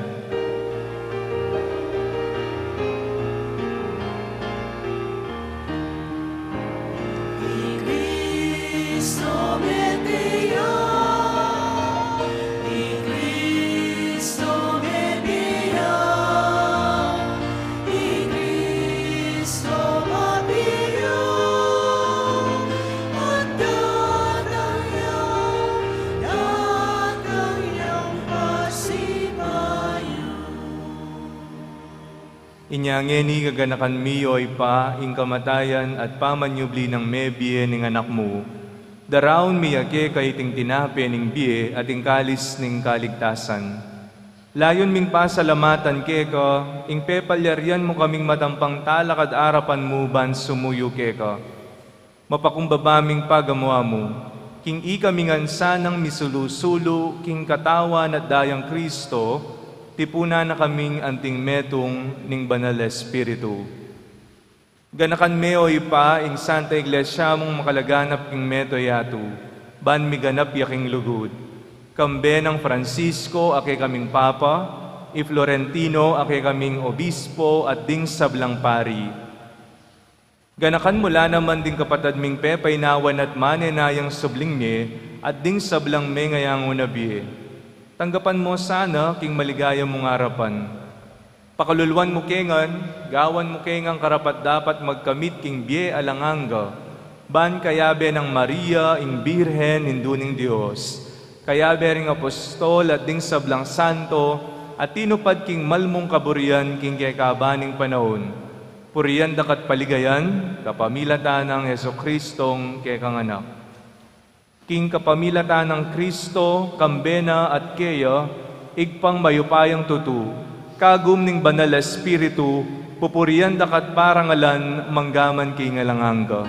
I Kristo mete ya, i Kristo mete ya, i Kristo mete ya, at datang ya, datang yang pasibayu. Inya ngeni gaganakan mi, o Ibpa, ing kamatayan at pamanyubli nang mebie ning Anak mu. Daraun mi ya keka iting tinape ning bie at ing kalis ning kaligtasan. Layun ming pasalamatan keka ing pepalyarian mu kaming matampang talakad arapan mu ban sumuyu keka. Mapakumbaba ming pagamu-amu, king ikami ngan sanang misulu-sulu king katawan at dayang Kristo, tipunan na kaming anting metung ning Banal a Espiritu. Ganakan me, o Ibpa, ing Santa Iglesia mung makalaganap king mabilug a yatu, ban miganap ya king lugud. Kambe nang Francisco a kekaming Papa, i Florentino a kekaming Obispo, at ding sablang pari. Ganakan mu la naman ding kapatad ming pepainawan at manenayang subling mie, at ding sablang mengayang una bie. Tanggapan mu sana king maligaya mung arapan. Pakaluluan mu ke ngan, gawan mu ke ngan karapat-dapat magkamit king bie alang angga, ban kayabe nang Maria, ing Birhen, Indu ning Dios, kayabe ring apostol at ding sablang santo, at tinupad king malmung kaburian king kekaban ning panaun. Purian da ka't paligayan, kapamilatan nang Jesucristong kekang Anak. King kapamilatan nang Kristo, kambe na at keya, Ibpang mayupayang tutu, kagum ning Banal a Espiritu, pupurian da ka't parangalan, manggaman king alang angga.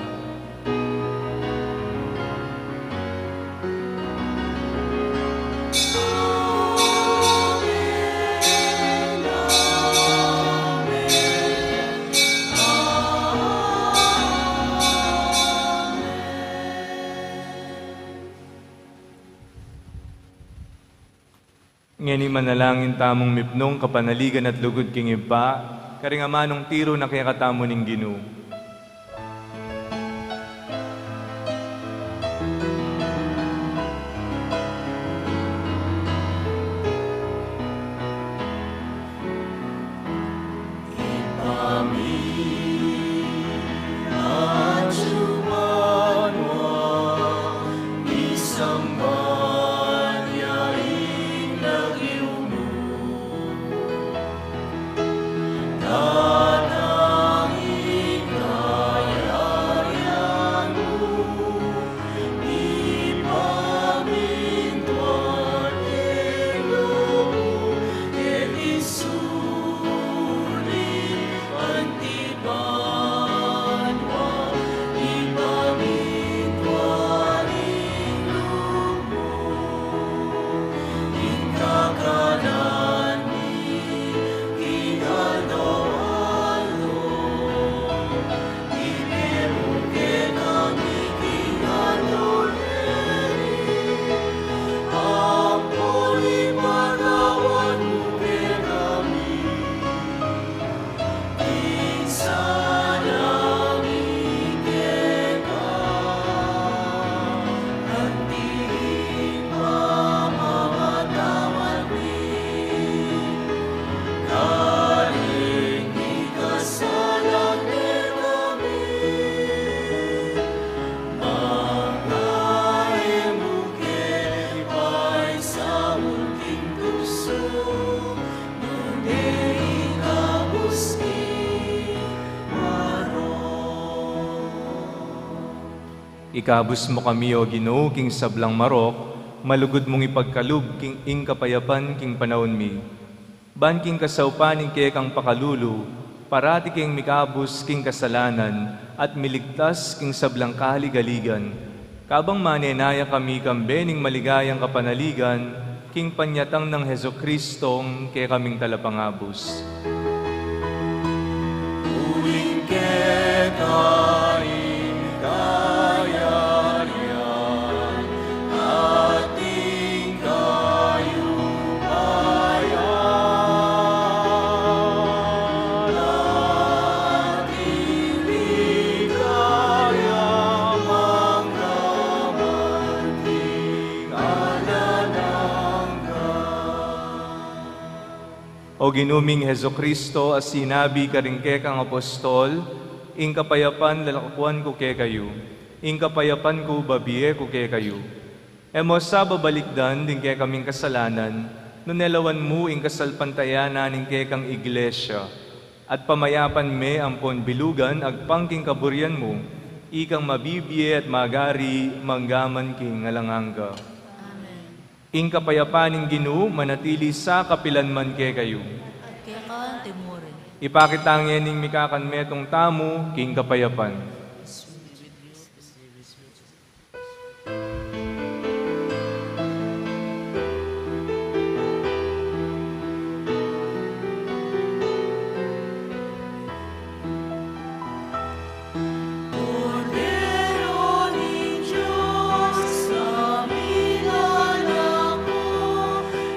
Ngeni manalangin tamung mipnung kapanaligan at lugud king Ibpa, karing amanung tiru na kekatamu ning Ginu. Ikabus mu kami, O Ginu, king sablang marok, malugud mung ipagkalub king ing kapayapan king panaun mi. Ban king kasaupan ning kekang pakalulu, Parati keng mikabus king kasalanan at miligtas king sablang kaligaligan, kabang manenaya kami kambe ning maligayang kapanaligan king panyatang nang Jesucristong kekaming Talapangabus. Uling keka ing kayarian at ing kayupayan, at ing ligaya mangga man king alang angga. O Ginu ming Jesucristo, a sinabi karing kekang apostol, "Ing kapayapan lalakuan ku kekayu, ing kapayapan ku babie ku kekayu." E mu sa babalikdan ding kekaming kasalanan, nune lawan mu ing kasalpantayanan ning kekang Iglesia, at pamayapan me ampon bilugan agpang king kaburian mu, ikang mabibie at magari mangga man king alang angga. Amen. Ing kapayapan ning Ginu manatili sa kapilan man kekayu. At keka mu rin. Ipakit ta ngening mikakanmetung tamu king kapayapan. Kordero ning Dios, a milalako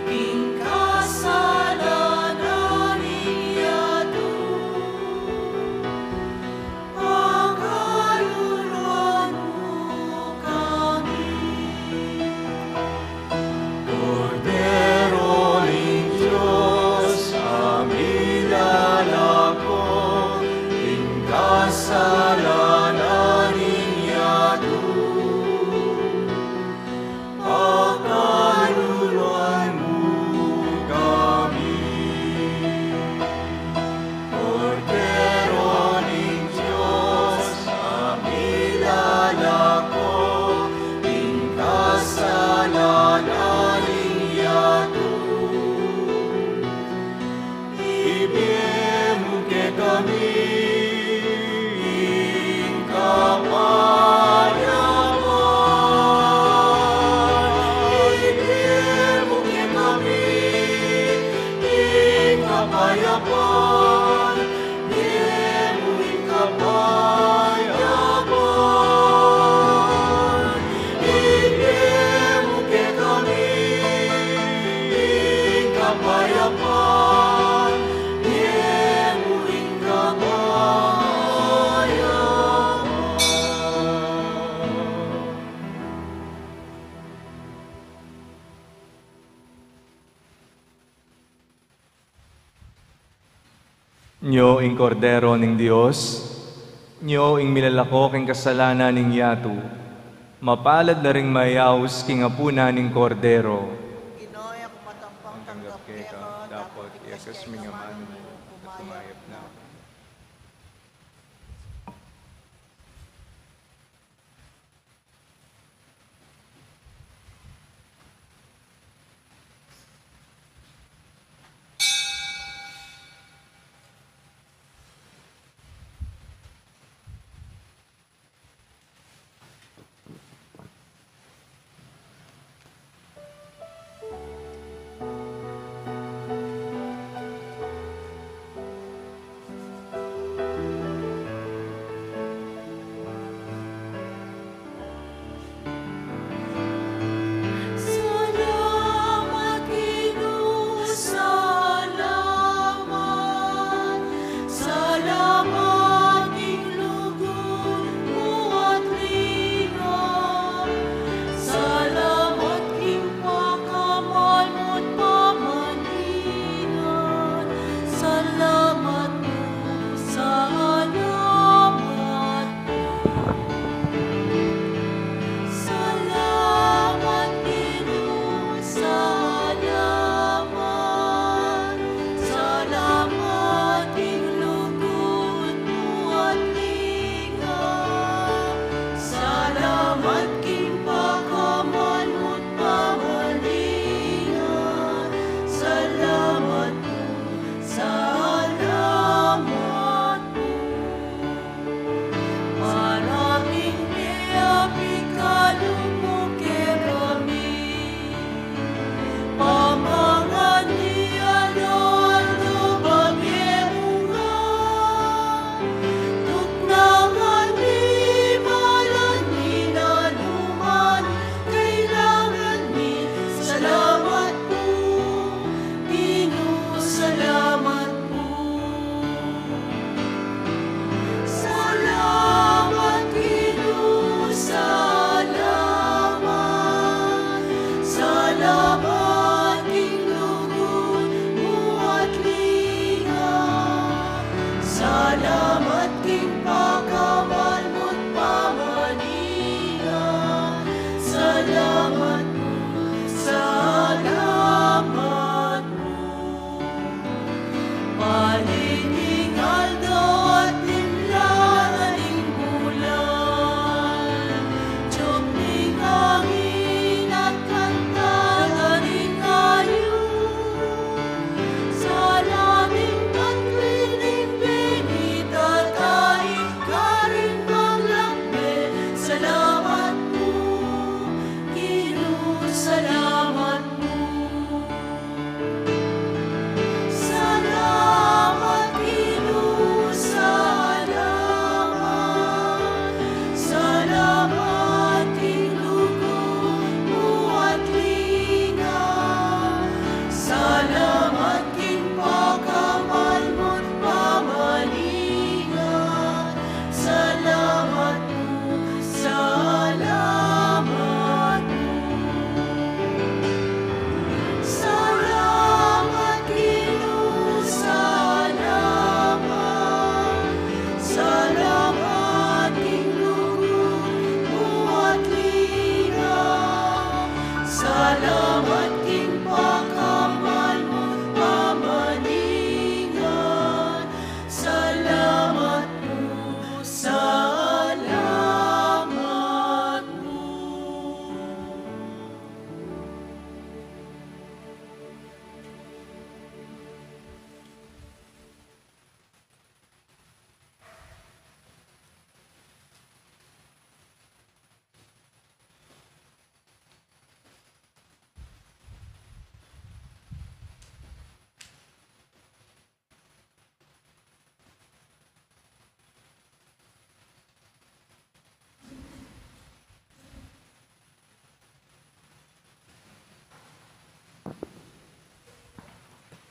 king kasalanan ning yatu, pakaluluan mu kami. Kordero ning Dios, a milalako king kasalanan ning yatu, pakaluluan mu kami. Kordero ning Dios, a milalako king kasalanan ning yatu, ibie mu kekami ing kapayapan. Ibie mu kekami ing kapayapan. Ibie mu ing kapayapan. Ibie mu kekami ing kapayapan. Ibie mu ing kapayapan. Nyo ing Kordero ning Dios, nyo ing milalako king kasalanan ning yatu. Mapalad la ring mayaus king apunan ning Kordero. Ginu, e ku makatampang tanggap keka, dapot iakas mu ing amanu mu at kumayap na.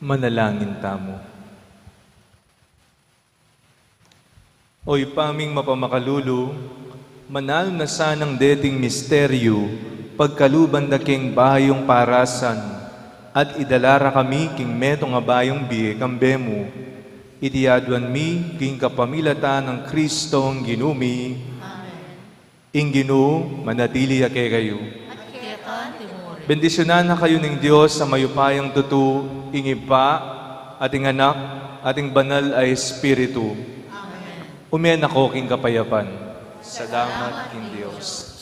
Manalangin tamu. O Ibpa ming mapamakalulu, mananu na sanang deting misteryu pagkaluban da king bayung parasan, at idala ra kami king metung a bayung bie kambe mu. Iti aduan mi king kapamilatan nang Kristong Ginu mi. Amen. Ing Ginu manatili ya kekayu. At keka mu rin. Bendisyunan na kayu ning Dios a mayupayang tutu, ing Ibpa, at ing Anak, at ing Banal a Espiritu. Amen. Ume na ko king kapayapan. Salamat king Dios.